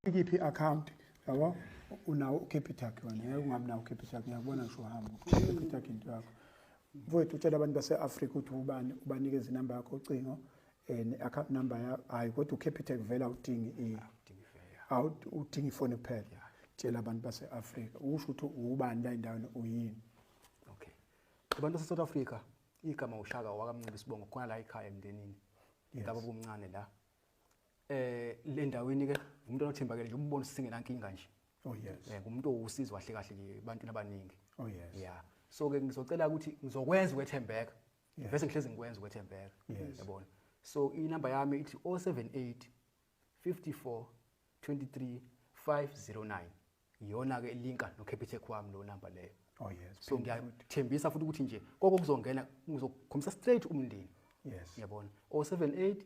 Ikiphi i-account yabo unawo uCapitec wena ngeke ungabi nawo uCapitec ngiyakubona ngisho uhamba uCapitec into yakho mfowethu utshela abantu base-Afrika ukuthi ubani ubanikeze inamba yakho ucingo ne-account number yakho hayi kodwa uCapitec vele awudingi awudingi ifoni kuphela tshela abantu base-Afrika usho ukuthi ubani la endaweni uyini. Okay, abantu base-South Africa igama uShaka wakaMncube isibongo khona la ekhaya emndenini ngaba bomncane la le ndaweni ke umuntu othembakele nje umbona singena nkinga nje. Oh yes. Ngumuntu owusizo kahle kahle nje ebantwini abaningi. Oh yes. Yeah. So ke ngizocela ukuthi ngizokwenza ukwethembeka. Bese ngihlezi ngikwenza ukwethembeka. Yabona. So inamba yami ithi 078 54 23 509. Iyona ke linka no Capitec wami lo number leyo. Oh yes. So ngiyathembisa futhi ukuthi nje konke okuzongena ngizokhombisa straight umndeni. Yes. Yabona. 078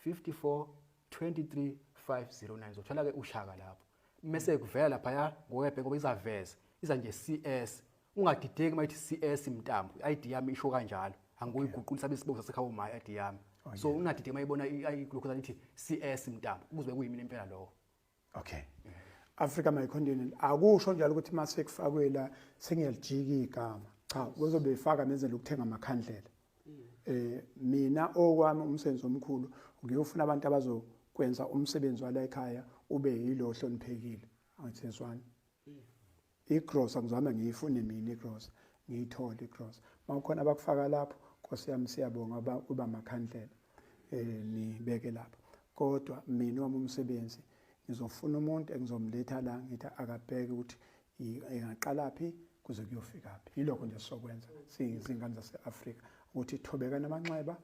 54 23 509 uzothola ke uShaka lapho. Mase kuvela lapha ya ngokwebhenki ngoba izaveza. Iza nje CS. Ungadideki mayithi CS Mntambo. ID yami isho kanjalo. Angikuyiguqula sabe isibongo sasekhaya uma ID yami. So ungadideki mayibona lokho ithi CS Mntambo. Kuzobe kuyimina impela lokho. Okay. Africa my continent akusho njalo ukuthi mase kufakwe la sengiyalijika igama. Cha, kuzobe ifaka menzela ukuthenga amakhandlela. Mina okwami umsebenzi omkhulu ngiyofuna abantu abazokwenza umsebenzi wala ekhaya ube yilo ohloniphekile. Angithezwani. Igrosa ngizama ngiyifune mina igrosa, ngiyithole igrosa. Mawukhona abakufaka lapho Nkosi yami siyabonga kuba amakhandlela nibeke lapho. Kodwa mina wami umsebenzi ngizofuna umuntu engizomletha la ngithi akabheke ukuthi ingaqala phi kuze kuyofika phi. Yilokho nje sokwenza siyizingane zase-Afrika ukuthi thobeka namanxeba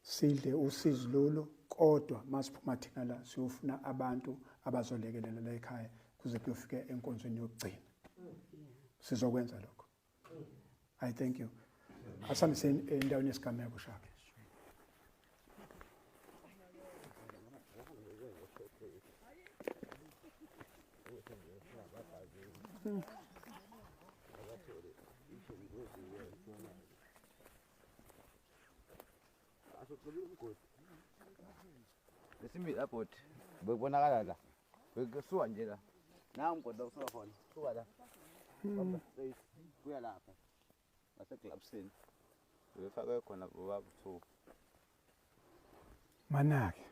sidle usizi lolu, kodwa masiphuma thina la siyofuna abantu abazolekelela la ekhaya kuze kuyofika enkonzweni yokugcina. Sizokwenza lokho. I thank you. Asambise endaweni yesigameko Shaka. Lesimbi lapho bekubonakala la. Bekusuka nje la. Na umgodi usuka khona. Suka la. Kuya lapha. Ngaseglabsini. Befakwe khona bobaba 2. Manake.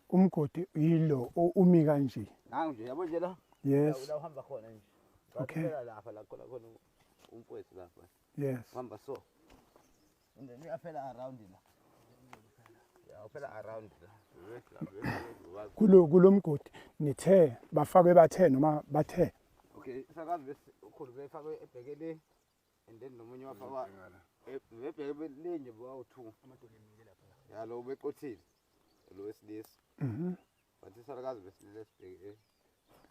Umgodi yilo umi kanje. Nangu nje yabo nje la. Yes. La uhamba khona nje. Okay. Lapha la khona khona umfowethu lapha. Yes. Uhamba so. And then uyaphela around la. Ya uphela around la. Kulo mgodi nithe bafakwe bathe noma bathe. Okay, sakazi bese ukhulu befakwe ebhekele and then nomunye wafakwa ebhekele lenye bawu2. Ya lo beqothile. Lo wesilisa. Bathi sakazi besilisa sibheke.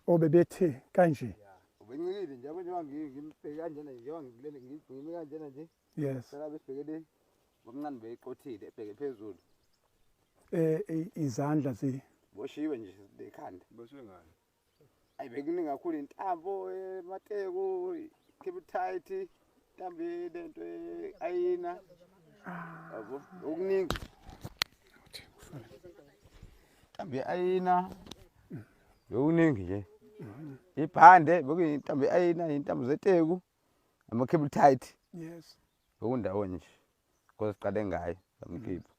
Obebethe kanje. Ubencikile nje njengoba ngimbheke kanjena njengoba ngilele ngimi kanjena nje. Yes. Sakazi besibhekele bomncane beyiqothile ebheke phezulu. Izandla zi boshiwe nje lekhanda. Boshiwe ngani? Ayi bekuningi kakhulu intambo emateko, cable tight, intambo lento ayina. Yabo, okuningi. Intambo ayina. Bekuningi nje. Ibhande bekuyintambo ayina, intambo zeteku, ama cable tight. Yes. Bekundawo nje. Kodwa siqale ngayo samkhipha.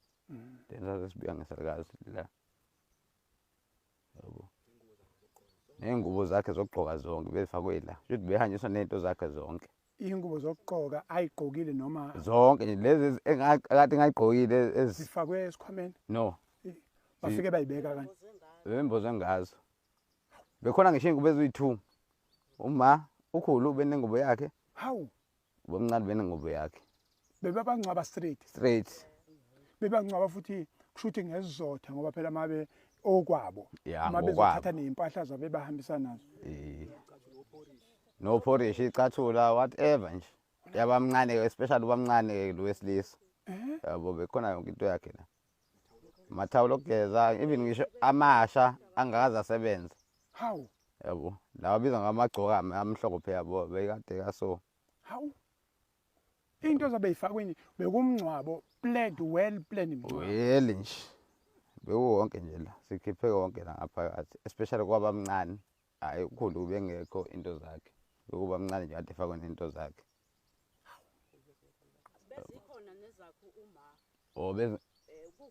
Then sasibuya ngesakazi la. Yabo. Nengubo zakhe zokugqoka zonke bezifakwe la. Shuthi behanjiswa nezinto zakhe zonke. Ingubo zokugqoka ayigqokile noma zonke nje lezi engakade ngayigqokile zifakwe esikhwameni? No. Bafike bayibeka kanje. Bemboze ngazo. Bekhona ngisho ingubo eziyi2. Uma ukhulu benengubo yakhe. Hawu. Bomncane benengubo yakhe. Bebabangcwaba straight. Straight. Bebangcwaba futhi kushuthi ngezizotha ngoba phela mabe okwabo. Uma bezothatha nezimpahla zabo behambisa nazo. No porridge icathula whatever nje. Yabamncane especially ubamncane lo wesilisa. Yabo bekhona yonke into yakhe la. Mathawulo okugeza even ngisho amasha angakaze asebenze. Hawu. Yabo lawa biza ngamagcoka amhlophe yabo bekade kaso. Hawu. Into zabe ifakweni bekumngcwabo planned well planned mngcwabo. Well nje. Bekuwonke nje la, sikhiphe konke la ngaphakathi, especially kwabamncane. Hayi ukhulu ubengekho into zakhe. Bekuba mncane nje kade efakwe nento zakhe. Bezikhona nezakho uma. Oh beze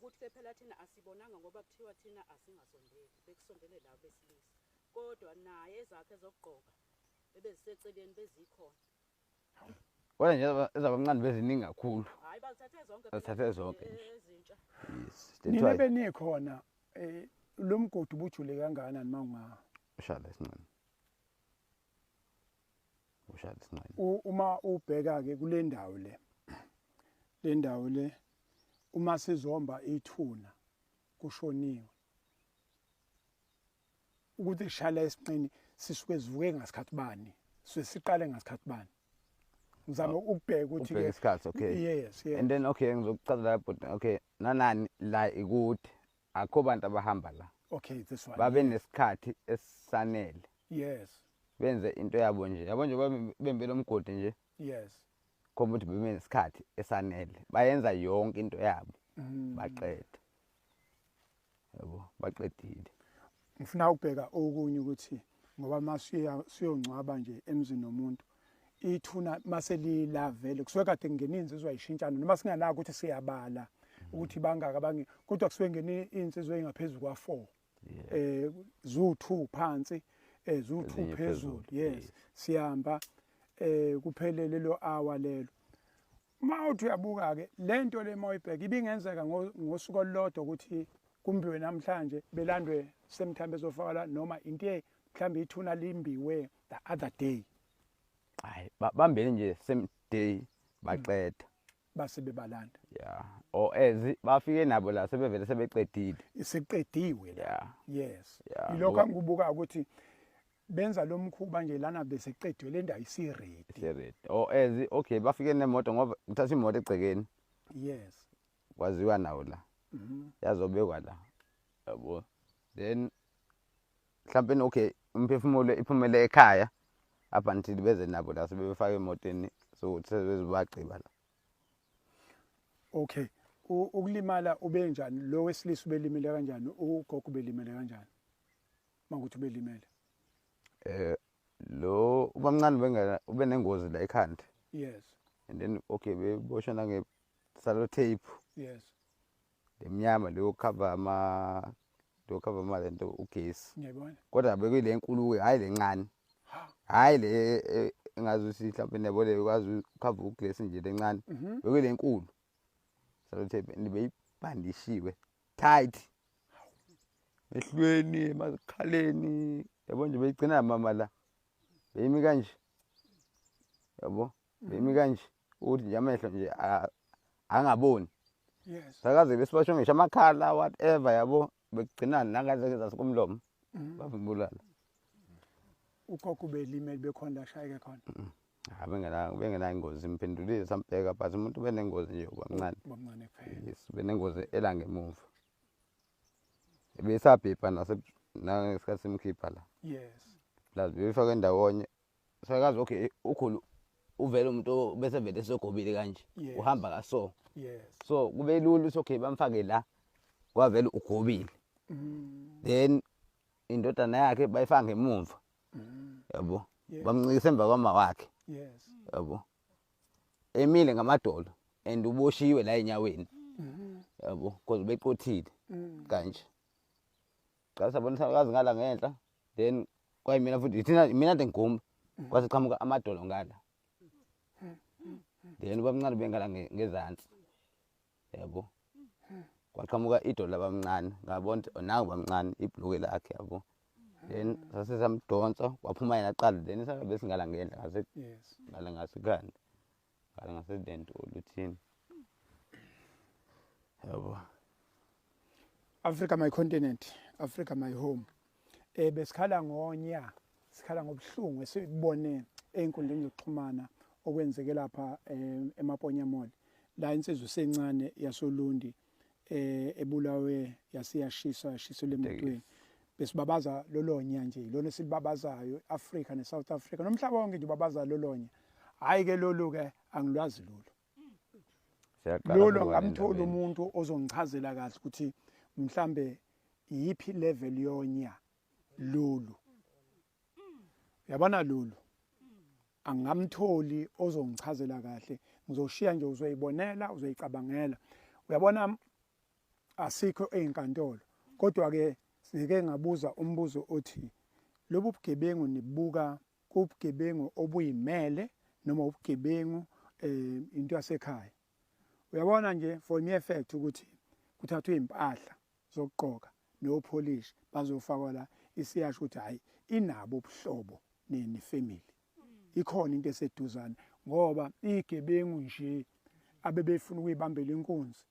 Ukuthi ke phela thina asibonanga ngoba kuthiwa thina asingasondeli, bekusondele la besilisa. Kodwa naye ezakhe zokugqoka ebeziseceleni bezikhona. Kodwa nje ezabamncane beziningi kakhulu. Hayi bazithathe zonke. Bazithathe zonke nje. Ezintsha. Yes. Nina benikhona lo mgodi ubujule kangakanani mawunga? Ushala isincane. Ushala isincane. Uma ubheka ke kule ndawo le. Le ndawo le uma sizomba ithuna kushoniwe. Ukuthi shala esinqeni sisuke sivuke ngasikhathi bani? Siqale ngasikhathi bani? Ngizama ukubheka ukuthi ke isikhathi, okay. Yes, yes. And then okay ngizokuchaza la but okay nanani la ikude akho bantu abahamba la. Okay, this one. Babe nesikhathi esisanele. Yes. Benze into yabo nje. Yabo nje bembe lomgodi nje. Yes. Khomba ukuthi bebe nesikhathi esanele. Bayenza yonke into yabo. Baqeda. Yabo, baqedile. Ngifuna ukubheka okunye ukuthi ngoba masiya siyongcwaba nje emzini nomuntu ithuna maselilavele kusuke kade kungena insizwa ishintshana noma singanaka ukuthi siyabala ukuthi bangaka abangi kodwa kusuke ngena insizwa engaphezulu kwa4 zu2 phansi zu2 phezulu. Yes, siyamba kuphelele lo hour lelo. Uma uthi uyabuka ke lento le mawuyibheka ibingenzeka ngosuku olulodwa ukuthi kumbiwe namhlanje belandwe same time bezofaka la noma into mhlambe ithuna limbiwe the other day. Hayi bambele nje same day baqeda base bebalanda. Yeah, or as bafike nabo la sebevele sebeqedile. Isiqediwe la. Yeah. Yes. Yeah, ilokho angikubuka ukuthi benza lo mkhuba nje lana bese qediwe le ndawo isiready. Isiready. Or as okay bafike nemoto ngoba uthatha imoto egcekeni. Yes. Kwaziwa nawo la. Yazobekwa la. Yabo. Then mhlawumbe okay umphefumulo iphumele ekhaya up until beze nabo la sebefaka emotweni so sebezobagqiba la. Okay. Ukulimala ubenjani lo wesilisa ubelimele kanjani ugogo ubelimele kanjani makuthi ubelimele? Lo ubamncane bengena ube nengozi la ekhanda. Yes. And then okay beboshwa nange sellotape. Yes. Lemnyama leyo cover ama leyo cover ama lento ugesi. Ngiyabona. Kodwa bekuyile enkulu hayi lencane. Hayi le engazi ukuthi mhlawumbe nebo le ukwazi ukucover ugesi nje lencane. Bekuyile enkulu. Sellotape beyibhandishiwe tight. Ehlweni emakhaleni yabo nje beyigcina mama la. Beyimi kanje. Yabo beyimi kanje ukuthi nje amehlo nje angaboni. Yes. Sakaze besibasho ngisho amakhala whatever yabo bekugcina nangaze zasekumlomo. Bavumbulala. Ugogo belimele bekhona la shayeke khona. Ha bengena ingozi impendulile sambheka but umuntu benengozi nje ubamncane. Ubamncane kuphela. Yes, benengozi elangemuva. Besabhebha nase nangesikhathi simkhipha la. Yes. Plus befaka endawonye. Sakazi okay ukhulu uvela umuntu bese vele sogobile kanje. Uhamba kaso. Yes. So kube lula ukuthi okay bamfake la kwavela ugobile. Then indodana yakhe bayifaka ngemuva. Yabo. Bamncikisa emva kwama wakhe. Yes. Yabo. Emile ngamadolo and uboshiwe la enyaweni. Yabo, because beqothile kanje. Cha sabona sakazi ngala ngenhla then kwayimina futhi thina mina nje ngigumba kwase qhamuka amadolo ngala. Then ubamncane bengala ngezansi. Yabo. Kwaqhamuka idolo labamncane ngabona ukuthi nangu bamncane ibhluke lakhe yabo. Then sase samdonsa waphuma yena aqala then sabe singala ngenhla ngase yes ngala ngasekhanda ngala ngasedento oluthini. Yabo. Africa my continent, Africa my home. Besikhala ngonya, sikhala ngobuhlungu esibone einkundleni zokuxhumana okwenzeke lapha eMaponya Mall. La insizwe sencane yasoLundi ebulawe yasiyashiswa yashiselwa emotweni. Besibabaza lolonya nje, lona silibabazayo Africa neSouth Africa nomhlaba wonke nje ubabaza lolonya. Hayi ke lolu ke angilwazi lolu. Lolo ngamthola umuntu ozongichazela kahle ukuthi mhlambe iyiphi level yonya lolu. Uyabona lolu angamtholi ozongichazela kahle, ngizoshiya nje uzoyibonela uzoyicabangela. Uyabona asikho ezinkantolo, kodwa ke sike ngabuza umbuzo othi lobu bugebengu nibuka kubugebengu obuyimele noma ubugebengu into yasekhaya. Uyabona nje for me effect ukuthi kuthathwe impahla zokugqoka nopolish bazofakwa la, isiyasho ukuthi hayi inabo ubuhlobo nefamily, ikhona into eseduzane, ngoba igebengu nje abebefuna ukuyibambela inkunzi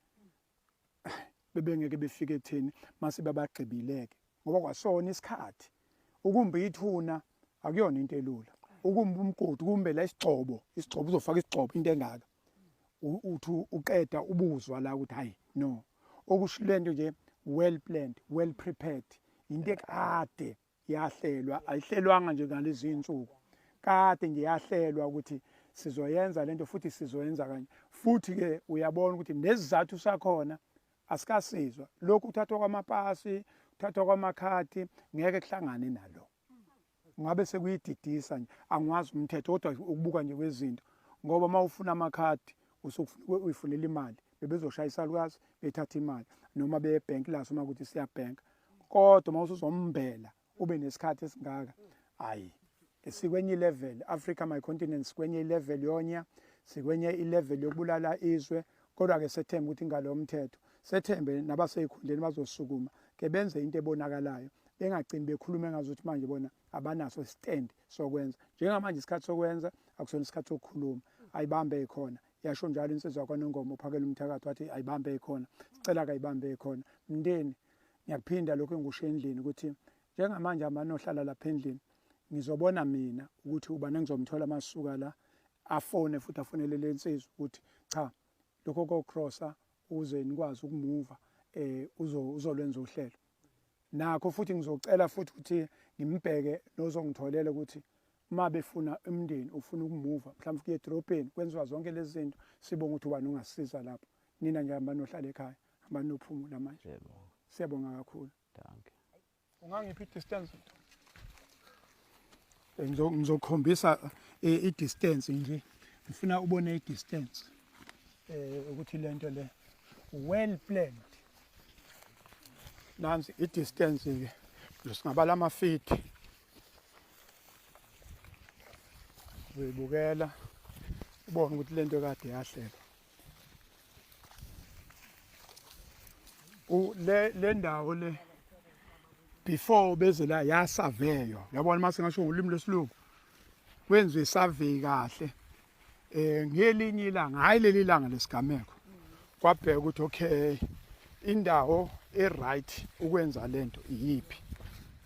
bebengeke befike ekutheni mase babagqibileke, ngoba kwasona isikhathi ukumba ithuna akuyona into elula, ukumba umgodi ukumbela isigxobo, isigxobo uzofaka isigxobo into engaka uthi uqeda ubuzwa la ukuthi hayi no, okusho lento nje well planned, well prepared, into ekade yahlelwa, ayihlelwanga nje ngalezi insuku, kade nje yahlelwa ukuthi sizoyenza lento futhi sizoyenza kanye. Futhi ke uyabona ukuthi nesizathu sakhona asikasizwa, lokhu kuthathwa kwamapasi, kuthathwa kwamakhadi ngeke kuhlangane nalo, ngabe sekuyididisa nje. Angiwazi umthetho kodwa ukubuka nje kwezinto, ngoba uma ufuna amakhadi usufuna uyifunela imali, bebezoshaya isalukazi bethatha imali noma beye bank laso uma kuthi siyabhenka, kodwa uma usuzombela ube nesikhathi esingaka, hayi sikwenye level. Africa my continent sikwenye level yonya, sikwenye ilevel yokubulala izwe. Kodwa ke sethembe ukuthi ngalo mthetho, sethembe nabaseyikhundleni bazosukuma ke benze into ebonakalayo, bengagcini bekhulume ngazuthi manje bona abanaso stand sokwenza. Njengamanje isikhathi sokwenza akusona isikhathi sokukhuluma, ayibambe ikhona. Yasho njalo insizwa kwaNongoma uphakela umthakathi wathi ayibambe ikhona, sicela kayibambe ikhona. Mndeni, ngiyakuphinda lokho engikusho endlini ukuthi njengamanje amanohlala lapha endlini, ngizobona mina ukuthi ubani engizomthola masuka la, afone futhi afonele lensizwa ukuthi cha lokho kokrossa uze nikwazi ukumuva, uzolwenza uhlelo. Nakho futhi ngizocela futhi ukuthi ngimbheke nozongitholela ukuthi uma befuna umndeni ufuna ukumuva mhlawumbe kuye edrobheni kwenziwa zonke lezi zinto, sibonga ukuthi ubani ungasisiza lapho. Nina nje hamba nohlala ekhaya, hamba nophumula manje. Siyabonga kakhulu. Danke. Ungangiphi i-distance? Ngizokhombisa i-distance nje, ngifuna ubone i-distance ukuthi lento le well planned. Nansi i-distance ke, singabala ama-feet, uyibukela ubone ukuthi lento kade yahlelwa. Le ndawo le before beze la yasurveywa, yabona mase ngasho ngolimi lesilungu kwenziwe isurvey kahle ngelinye ilanga, hayi leli langa lesigameko, kwabheka ukuthi okay indawo e-right ukwenza lento iyiphi.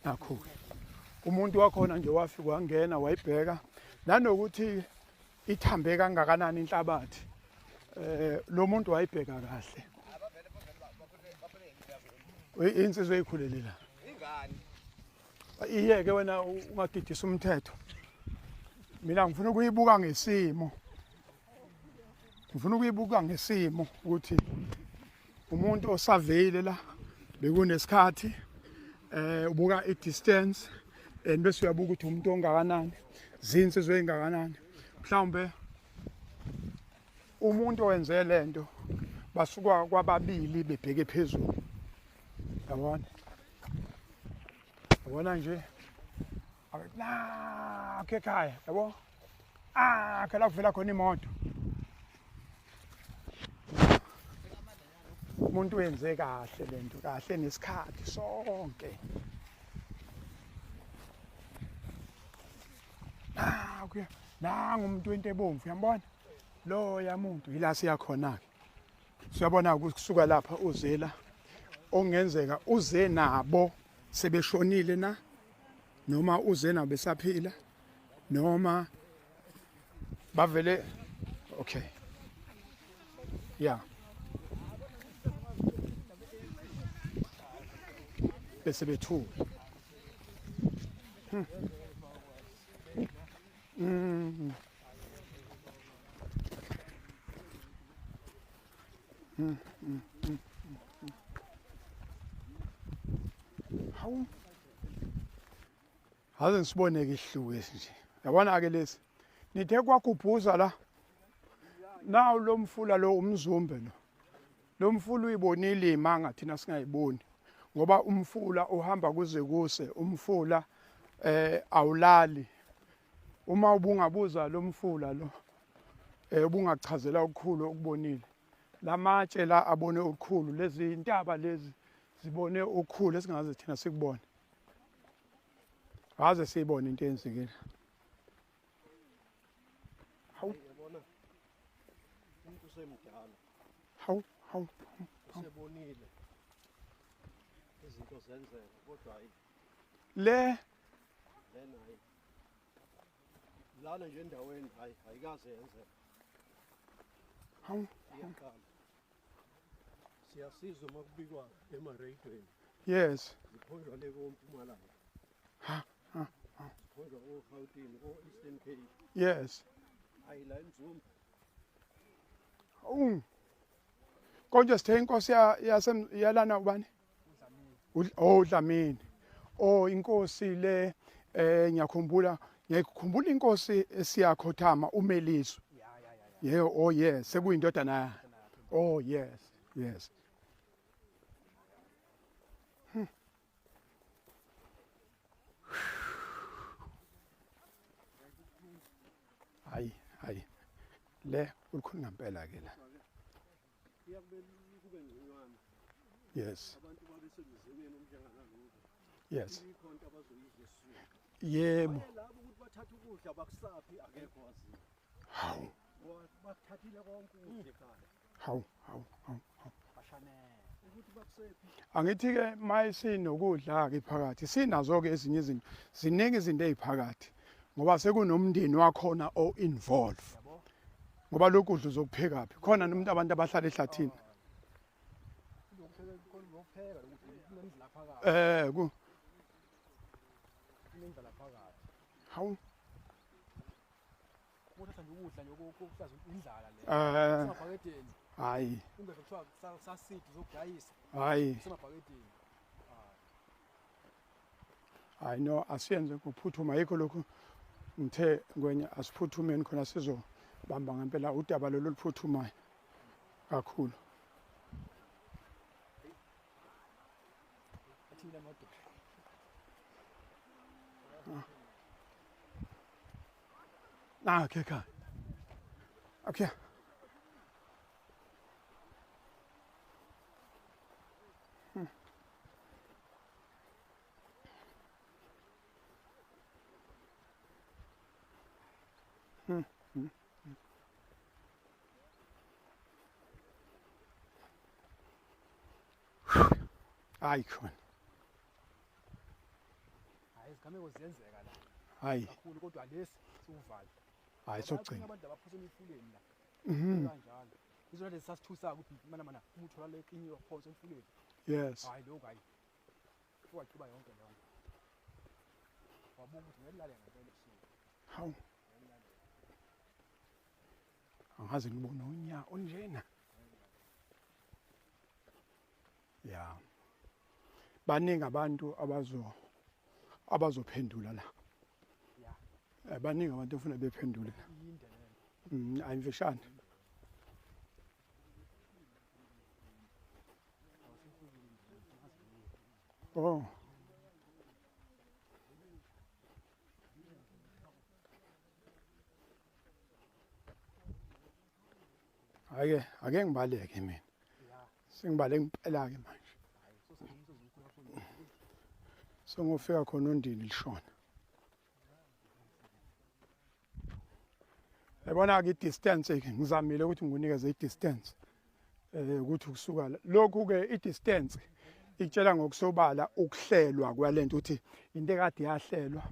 Nakho umuntu wakhona nje wafika wangena wayibheka nanokuthi ithambe kangakanani inhlabathi, lo muntu wayibheka kahle. Insizwa eyikhulele la iyeke wena ungadidisa umthetho. Mina ngifuna ukuyibuka ngesimo, ngifuna ukuyibuka ngesimo ukuthi umuntu osaveyile la bekunesikhathi, ubuka i-distance and bese uyabuka ukuthi umuntu ongakanani, zinsizwa engakanani. Mhlawumbe umuntu owenze lento basuka kwababili bebheke phezulu, yabona yabona nje nakho ekhaya, yabo akhe la kuvela khona imoto. Umuntu wenze kahle lento kahle nesikhathi sonke. Nakho nangu umuntu wento ebomvu, uyambona lo yamuntu, yila siyakhona ke. Siyabona ukusuka lapha uzela ongenzeka uze nabo sebeshonile na, noma uze nabo besaphila, noma bavele. Okay, yeah, bese bethula. Aze ngisiboneke isihluku esi nje. Yabona ke lesi. Nithe kwagubhuza la. Nawu lo mfula lo umzumbe lo. Lo mfula uyibonile imanga thina singayiboni. Ngoba umfula uhamba kuze kuse, umfula awulali. Uma ubungabuza lo mfula lo ubungachazela okukhulu okubonile. Lamatshe la abone okukhulu, lezi intaba lezi zibone okukhulu esingaze thina sikubone. Aze siyibone into eyenzekile. Hawu. Yabona umuntu usemdala. Hawu, hawu. Usebonile izinto zenzeka kodwa hayi. Le lena hayi. Lana nje endaweni hayi ayikaze yenzeka. Hawu. Iyaqala. Siyasizwa uma kubikwa emarediyweni. Yes. Zikhonjwa le koMpumalanga. Ha, ha, ha. Zikhonjwa koGauteng, ko-Eastern Cape. Yes. Hayi la eMzumbe. Hawu. Konje sithe inkosi yalana ubani? Oh Dlamini. Oh inkosi le ngiyakhumbula, ngiyakhumbula inkosi esiyakhothama uMeliswe. Yeah, oh yes, sekuyindodana. Oh yes, yes. Hayi, hayi. Le ulikhulu ngempela ke la. Kube ngconywana. Yes. Abantu babesemizimeni omnjenganalokhu. Yes. Ikhona into abazoyidla esiswini. Yebo. Baye labo ukuthi bathathe ukudla bakusaphi akekho waziyo. Hawu. Bakuthathile konke ukudla ekhaya. Hawu, hawu, hawu, hawu. Bashanele. Ukuthi bakusephi. Angithi ke mayisinokudla ke phakathi sinazo ke ezinye izinto. Ziningi izinto eziphakathi ngoba sekunomndeni wakhona o involve. Ngoba lokhu udla uzokupheka phi? Khona nomuntu abantu abahlala ehlathini. Ku Kunendlala phakathi. Hawu. Ukuthatha nje ukudla nje okuhlaza indlala le. Semabhakedeni. Hayi. Ungeke kuthiwa sasidi zokudayisa. Hayi. Semabhakedeni. Hayi no asiyenze ngokuphuthuma yikho lokhu ngithe ngwenya asiphuthumeni khona sizobamba ngempela udaba lolu oluphuthumayo kakhulu. Athini amadoda? Nakhe ekhaya. Okay. Hayi khona. Hayi izigameko ziyenzeka la. Hayi. Kakhulu kodwa lesi siwuvale. Hayi sokugcina. Abantu abaphose emifuleni la. Kanjalo. Izona lezi sasithusa ukuthi mana mana uma uthola le kinyi waphonsa emfuleni. Yes. Hayi lokho hayi. Waqiba yonke leyo. Wabuka ukuthi ngeke lale ngempela ebusuku. Hawu. Angaze ngibone unya onjena. Yeah. Baningi abantu abazophendula la. Yeah. Baningi abantu ofuna bephendule la. Ayimfishane. Oh. Ake ake ngibaleke mina. Sengibale ngempela ke manje. Sengofika khona ondini lishona. Yabona ke i-distance ke ngizamile ukuthi ngikunikeze i-distance. Ukuthi kusuka lokhu ke i-distance ikutshela ngokusobala ukuhlelwa kwalento ukuthi into ekade yahlelwa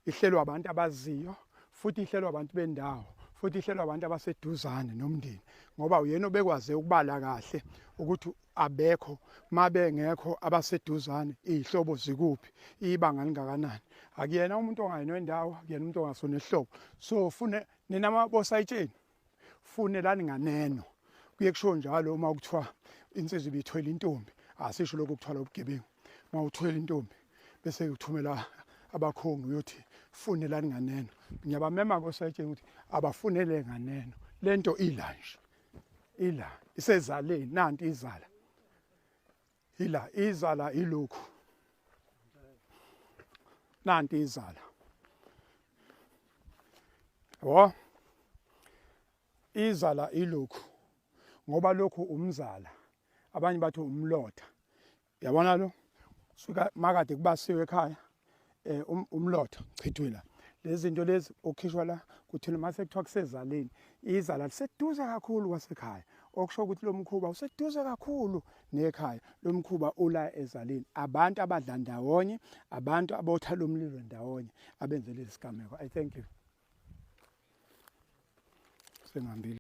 ihlelwa abantu abaziyo futhi ihlelwa abantu bendawo futhi ihlelwa abantu abaseduzane nomndeni ngoba uyena obekwaze ukubala kahle ukuthi abekho mabengekho abaseduzane izihlobo zikuphi ibanga lingakanani akuyena umuntu ongayena wendawo akuyena umuntu ongasona ihlobo so fune nina mabosayitsheni funelani nganeno kuye kusho njalo uma kuthiwa insizwa ibithwele intombi asisho lokho kuthwala ubugebengu uma uthwele intombi bese kuthumela abakhongi uyothi funelani nganeno. Ngiyabamema kosayitsheni ukuthi abafunele nganeno. Lento ila nje. Ila isezaleni nanti izala. Ila izala ilokhu. Nanti izala. Yabo? Izala ilokhu. Ngoba lokhu umzala. Abanye bathi umlotha. Yabona lo? Suka makade kubasiwe ekhaya umlotha chithwe la. Lezi zinto lezi okhishwa la kuthina mase kuthiwa kusezaleni. Izala liseduze kakhulu kwasekhaya. Okusho ukuthi lo mkhuba useduze kakhulu nekhaya. Lo mkhuba ula ezaleni. Abantu abadla ndawonye, abantu abotha lo mlilo ndawonye abenze lesi sigameko. I thank you. Sengihambile.